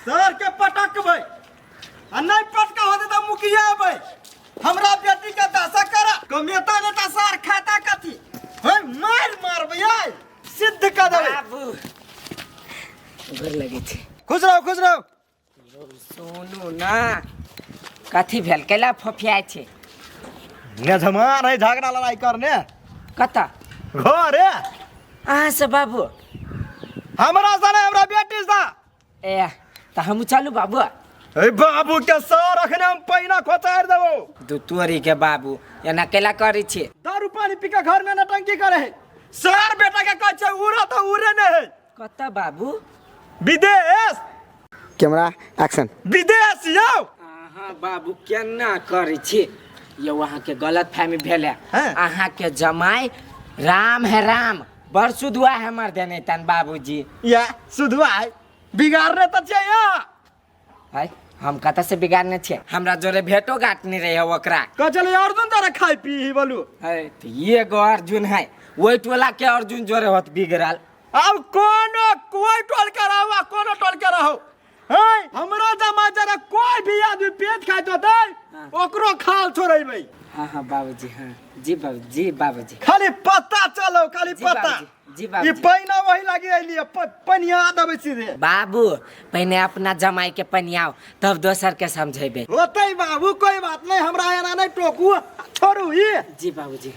Sir के पटकबै आ नहि पटका होतै तऽ मुखिया अबै। हमरा बेटी के दशा करा कमेता नेता सार खाता कथी है, मार मारबै आइ सिद्ध कऽ देबै। बाबू, गोर लगै छै। खुश रहो, खुश रहो। सुनू ना, कथी भेल? कैला फोफियाइ छै? नेझमान है झगड़ा लड़ाई करने। कतऽ? घरे। अहाँ से बाबू? हमरा से नहि, हमरा बेटी से। ए, तऽ हमहूँ चलू बाबू? ए बाबू के सर अखने हम पैना खोचारि देबो। दू तोरी के बाबू, एना कैला करै छियै? दारू पानी पी के घर में नटंकी करे है। सर बेटा के कहै छै उड़ा तऽ उड़े नहि है। कतऽ बाबू? विदेश। Camera action. विदेश यौ। अहाँ बाबू केना करै छी यौ? अहाँके गलत फहमी भेल है। हैं? अहाँके जमाई राम है राम, बड़ सुधुआ है मर देने तन बाबूजी। या सुधुआ है, बिगाड़ने तऽ छै या। है, हम कतऽ से बिगाड़ने छियै? हमरा जोरे भेटो घाट नहीं रहे ओकरा। कह चले अर्जुन तारा खाइ पी ही बोलू। है तऽ एगो अर्जुन है, ओहि टोला के अर्जुन जोरे होत बिगड़ल। अब कोनो कोई टोल के रहो आ कोनो टोल के रहो है, हमरा जमा जरा कोई भी आदमी पेट खाइत होतै ओकरो खाल छोड़ेबै। हाँ हाँ बाबूजी, हाँ जी बाबू जी, बाबूजी। खाली पता चलो, खाली जी पता। बाबूजी, जी ई बाबूजी। पैना वही लागी अइली, पनिया देबै सीधे। बाबू, पहिने अपना जमाई के पनियाओ, तब दोसर के समझेबे। होतै बाबू, कोई बात नहीं, हमरा एना नहीं टोकू, छोड़ू ई। जी बाबूजी।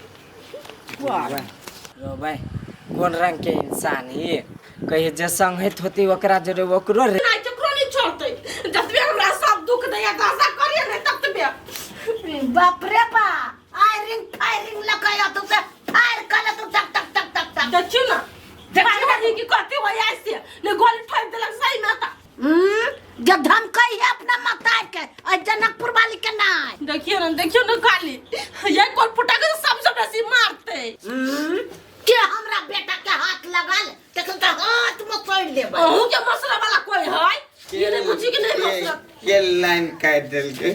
रोबै कोन रंग के इंसान ही कहिए जे संग होइत होती ओकरा जोरे ओकरो रे। नहीं, केकरो नहीं छोड़ते, जतबे हमरा सब दुख दैया दशा करिए नहीं ततबे। बाप रे बा, आयरिंग फायरिंग लगाया तू से फायर कर तू टक टक टक टक टक। देखियो ना, देखियो ना कि कहते हो ऐसे ने गोली ठोक देलक सही में त। जब धमकई है अपना मतार के और जनकपुर वाली के नाय। देखियो ना, देखियो ना, खाली ये कोन फुटा के सबसे बेसी मारते। के हमरा बेटा के हाथ लगल तखन तो हाथ में तोड़ देबै। अहूँ के मसला वाला कोई है ये नहीं बुझी कि नहीं मसला के लाइन काटि देलकै?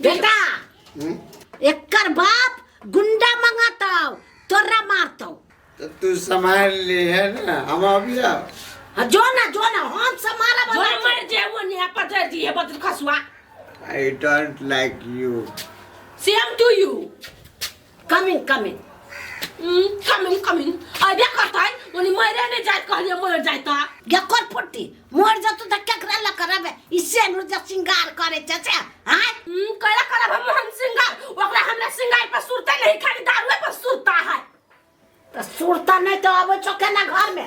बेटा, एकर बाप गुंडा मंगाता तोरा मारतो। तो तू संभाल ली है ना, हम अभी आओ। हाँ, जो ना, जो ना, हम से मारा जो बना मर जाए वो नहीं पर जाए दिए बदल खसुआ। I don't like you. Same to you. Coming coming. Coming coming अबे करता है उन्हीं मरे नहीं जाए कहलिए मर जाए तो। गेकर फुट्टी मर जतो त केकरा ल करबे? इसे नु जे सिंगार करे छे से हां। कैला करब हम हम सिंगार? ओकरा हमरा सिंगार पर सुरते नहीं, खाली दारुए पर सुरता है। त सुरता नहीं तो आबै छो केना घर में?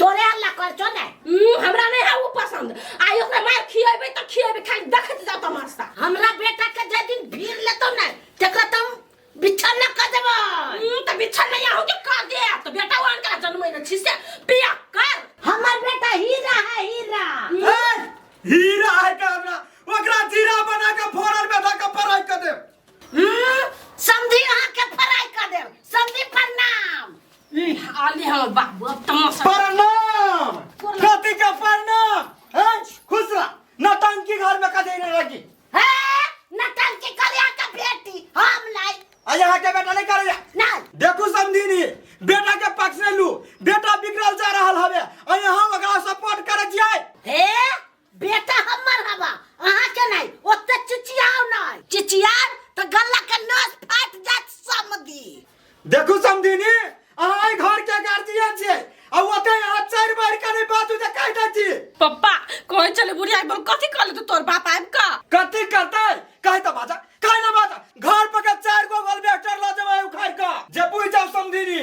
तोरे हल्ला कर छो ने। हमरा नहीं है वो पसंद आई, ओकरा मार खिएबे त खिएबे, खाली देखत जाओ तमाशा। हमरा बेटा के जे दिन भीड़ लेतो ने तेकरा तुम बिछौना कर देबो। त बिछौना नहीं हो के कर दे तो बेटा वान का जन्म न छी से पिया कर। हमर बेटा हीरा है, हीरा। ए, हीरा है का हमरा ओकरा जीरा बना के फोरन में धऽ के फ्राई कर देब। समझी अहाँ के फ्राई कर देब। समझी, प्रणाम। आली हम बाबू अब तमाशा। प्रणाम कथी के प्रणाम हैं? खुश रह, नौटंकी घर में कथी नहीं लगी। हे नटंकी करिया के बेटी हम लाई। आ यहाँ के बेटा नहीं करे। नहीं। देखू समझीनी, बेटा के पक्ष नहीं लू, बेटा बिगड़ल जा रहल हवे आ यहाँ ओकरा सपोर्ट करे छियै। हे बेटा हमर हवा अहाँ के नहीं, ओते चिचियाओ नहीं, चिचियार तो गला के नस फाट जात समधी। देखू समझीनी, अहाँ एहि घर के गार्जियन छियै आ ओते अहाँ चारि बार के नहीं बाजू जे कहि दै छी। पप्पा कहे चले बुढ़िया बोल कथी कहले तो तोर बाप आबि का कथी करतै? कहि तऽ बाजा, कहि ना बाजा, घर पर के चारि गो एल्बेस्टर लऽ जेबै उखाड़ि कऽ जे बुझि जाउ समधिनी।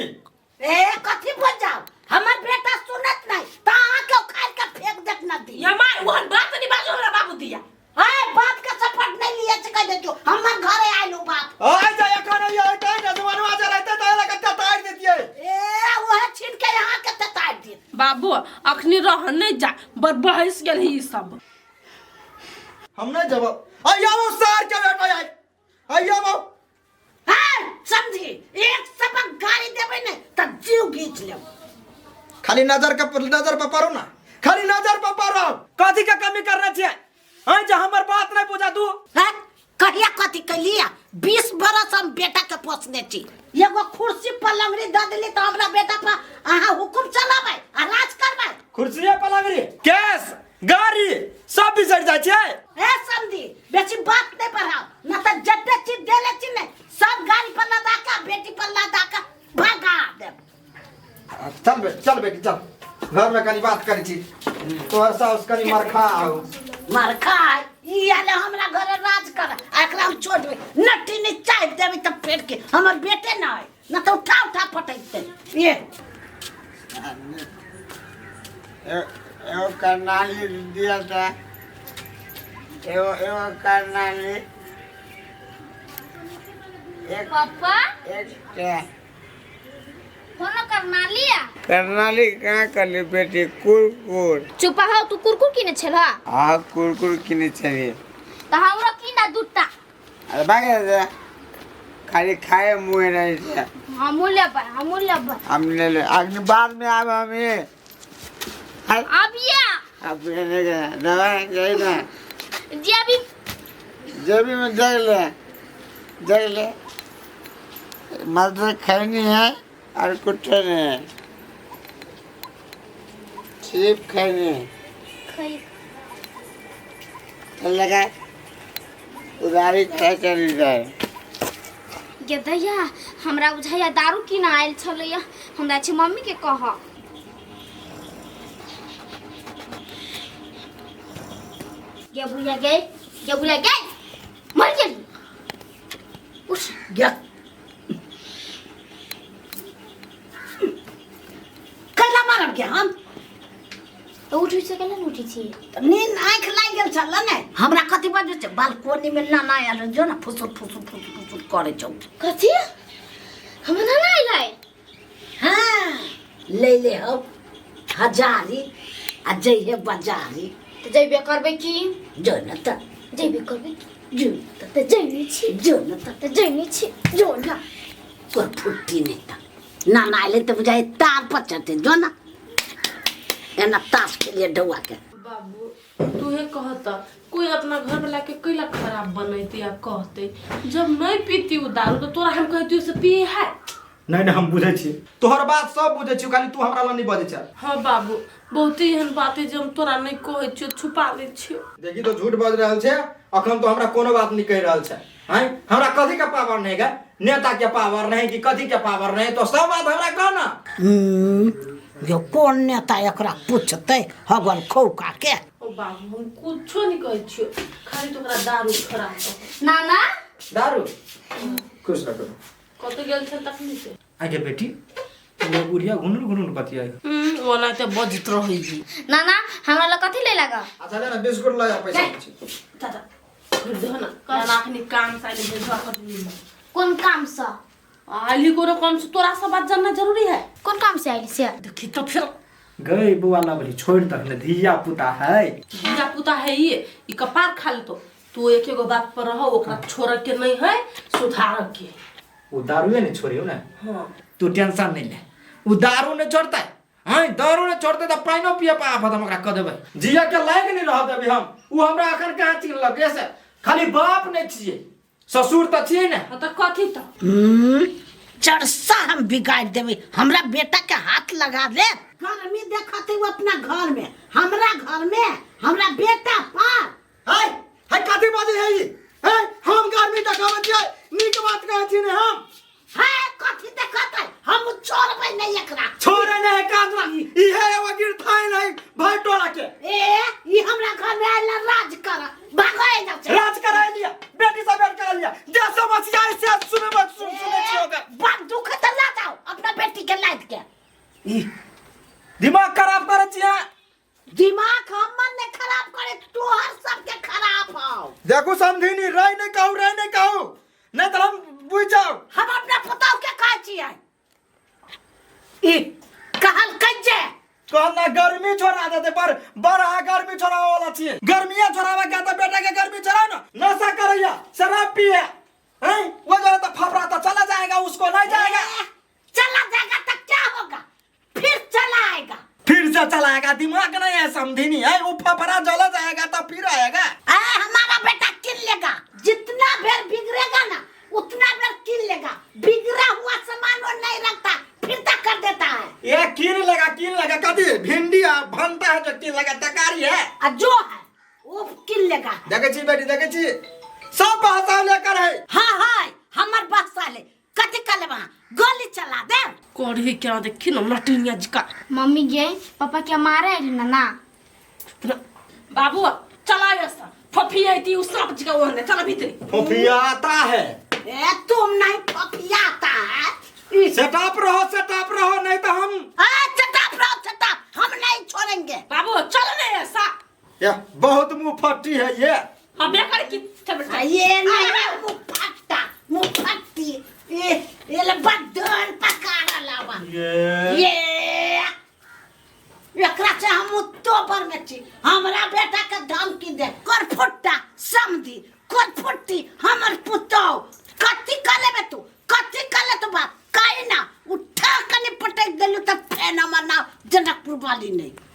ए कथी बुझ जाओ? हमर बेटा सुनत नहीं त अहाँ के उखाड़ के फेंक देत नदी। ये माय ओहन बात नहीं बाजू हमरा बाबू दिया। ए बाप के सपोर्ट नहीं लिए से कह दे, हमर घरे आइलू बाप। आइ जा एखन आइ आइ ने जमानवा जे रहतै तऽ एला कते तारि देतियै। ए वह छीन के यहाँ के तार दे। बाबू अखनी रह नहीं जा, बड़ बहस गेल ही सब। हम नहीं जब आइ आबो सार के बेटा आइ आइ आबो। हां समझी, एक सबक गाली देबै ने त जीव घींच लेब। खाली नजर के नजर पर पड़ो ना, खाली नजर पर पड़ो। कथी के कमी करने छियै? हैं जे हमर बात नहीं बुझा तू। हैं कहिया कथी कैलिया? 20 बरस हम बेटा के पोसने छी। एगो कुर्सी पलंगड़ी दऽ देली तऽ हमरा बेटा पर अहाँ हुकुम चलाबै आ राज करबै। कुर्सिया पलंगड़ी कैश गाड़ी सब बिसरि जाइ छै। ए समधी, बेसी बात नहीं बढ़ाओ, न तऽ जते चीज देले छी ने सब गाड़ी पर लदा के बेटी पर लदा के भगा देब। चल बेटी, चल बेटी, चल घर में कनी बात करै छी। तोहर साउस कनी मरखा आउ। मरखा ई आले हमरा घरे राज कर, एकरा हम छोड़ देबै नट्टी नहीं चाप देबै तऽ फेर के हमर बेटे न है, न तऽ उठा उठा पटकते। ये एगो करनाली दिया था, एगो एगो करनाली एक पापा एक क्या फोन करना लिया। करनाली कहाँ करली बेटी? कुरकुर। चुप हो तू, कुरकुर किने छल? हाँ कुरकुर किने छलिए। त हमरा किना दूटा। अरे भाग जा, खाली खाए मुँह रहे छे। हमहूँ लेबै, हमहूँ लेबै। हम ले ले, अग्नि बाद में आब हम ये। अब या। अब ये ले गए, दवाई गई ना। जी अभी। जेबी में जग ले, जग ले। मदद खैनी है और कुत्ते नहीं है, सिर्फ खैनी है। खै। चल लगा उधारी खा चली जाए। गे दैया, हमरा बुझाइया दारू किना आयल छलैया, हमरा छै मम्मी के कह। गे बुढ़िया गे, गे बुढ़िया गे, मर गेली। उठ। गे कैला मारब गे हम? तो उठै छै कैला नहि उठै छी? तऽ नींद आँखि लागि गेल छल ने। हमरा कथी बजै छै? बालकोनी में नाना आयल जो ने फुसुर फुसुर फुसुर फुसुर करै छौ। कथी? हमर नाना अयलै? हाँ ले ले हो हजारी आ जइहे बाजारी। तऽ जइबे करबै की? जो न तऽ। जइबे करबै की? जो तऽ जइने छी। जो न तऽ। तऽ जइने छी, जो न। तोर फुट्टी नहि तऽ नाना अयलै तऽ बुझाइ तार पर चढ़तै। जो न एना ताश खेलिए डौआ के। बाबू तूहे कहत कोई अपना घर वाला के कैला खराब बनैते या कहते? जब नहीं पीती उ दारू तो तोरा हम कहती से पिए है। नहीं नहीं हम बुझै छी तोहर बात, सब बुझै छी, खाली तू हमरा लग नहीं बजै छ। हाँ बाबू, बहुत एहन बात है जे हम तोरा नहीं कहै छियो, छुपा लै छियो। देखी तो झूठ बज रहल छै, अखन तो हमरा कोनो बात नहीं कहि रहल छै। हैं हमरा कथी के पावर नहीं गे? नेता के पावर नहीं कि कथी के पावर नहीं? तो सब बात हमरा कह ना। यो कोन नेता एकरा पूछतै हगल खौका के? ओ बाबू हम कुछो नहीं कहै छियो, खाली तोरा दारू खराब कह। नाना दारू खुश रखो। कत गेल छल तखनी से? आगे बेटी वो बुढ़िया घुनुर घुनुर बतियाई। ओना ते बजत रहै छी। नाना हमरा लग कथी ले लागा? अच्छा ले ना बिस्कुट ल जा, पैसा दै छी। चाचा छोड़ दो ना, नाना अखनी काम से आइले भेजवा कर दी। कोन काम से? आइली कोनो काम से? तोरा सब बात जानना जरूरी है? कोन काम से आइली से? देखी तो फिर गई बुआ लवली छोड़ दह ने, धिया पुता है। धिया पुता है ये, ई कपार खा लेतो। तू एक एगो बात पर रहो, ओकरा छोड़ के नहीं है, सुधार के। वो दारूए नहीं छोड़ियो ना। हाँ तू टेंशन नहीं ले, वो दारू नहीं छोड़ता है। हाँ दारू नहीं छोड़ते तो पाइनो पिए पा आफत हम ओकरा कह देबै। जिया के लायक नहीं रह देबै हम। वो हमरा अखन कहाँ चिन्हलक? ऐसे खाली बाप नहीं छियै, ससुर तऽ छियै ने। हाँ तो कथी तो चरसा हम बिगाड़ देबै, हमरा बेटा के हाथ लगा दे। गर्मी देखते वो अपना घर में, हमरा घर में हमरा बेटा पर। हाय हाय कथी बाजै है ई? हैं हम गर्मी देखाबै छियै, नीक बात कहै छी ने हम। है कथी देखते? हम छोड़बै नहीं एकरा। छोड़े नहीं है कांदरा, इहे एगो गिरथाइन है भाई टोला के। ए ई हमरा घर में आयल राज कर भागो एजा से। राज करा लिया, बेटी से भेंट करा लिया, जे समस्या है से सुने मत सुन सुने छियो ओकर। बात दुख त ला जाओ अपना बेटी के लाद के। ई दिमाग खराब करै छियै। दिमाग हमर ने खराब करे, तोहर सबके खराब हौ। देखू समधिनी, रह नहीं कहू, रह नहीं कहू, नहीं तो हम बुझ जाओ। हम अपना पुतहु के कहै छियै ई कहल कज्जे कहना गर्मी छोड़ा देते पर बड़ा गर्मी छोड़ावे वाला छियै। गर्मिया छोड़ावे के तो बेटा के गर्मी छोड़ाओ ना। नशा करैया, शराब पिए हैं, वो जो है तो फफड़ा तो चला जाएगा, उसको नहीं जाएगा। चला जाएगा तो क्या होगा? फिर चला आएगा। फिर से चला आएगा, दिमाग नहीं है समधिनी है, वो फफड़ा चला जाएगा तो फिर आएगा। ए, हमारा बेटा किन लेगा, जितना भेर बिगड़ेगा ना सरकारी है। आ जो है वो किन लेगा। देखे छी बेटी, देखे छी, सब भाषा लेकर है। हाँ हाँ, हमर बसा ले कथी कर लेबा, गोली चला दे। करही क्या देखी न नटिनिया जी का। मम्मी गे, पापा के मारे ना ना। बाबू चला ऐसा फफी आई थी उस सांप जी का ओहने चला भीतरी। फुफियाता है। ए तुम नहीं फफियाता है। सेटअप रहो, सेटअप रहो, नहीं तो हम आ चटाप रहो चटाप, हम नहीं छोड़ेंगे। बाबू चलो ना ऐसा। ये बहुत मुंह फट्टी है ये। हम बेकार की चल बेटा। ये नहीं मुंह फट्टा मुंह फट्टी ये ये ले बदन पकाड़ा लावा ये ये एकरा से हम अक्टूबर में छी। हमरा बेटा के धमकी दे कर फुट्टा समधी कर फुट्टी हमर पुतौ कथी कर लेबे तू, कथी कर ले तू बाप काहे ना उठा कने पटक देलू त फेन हमर नाम जनकपुर वाली नहीं।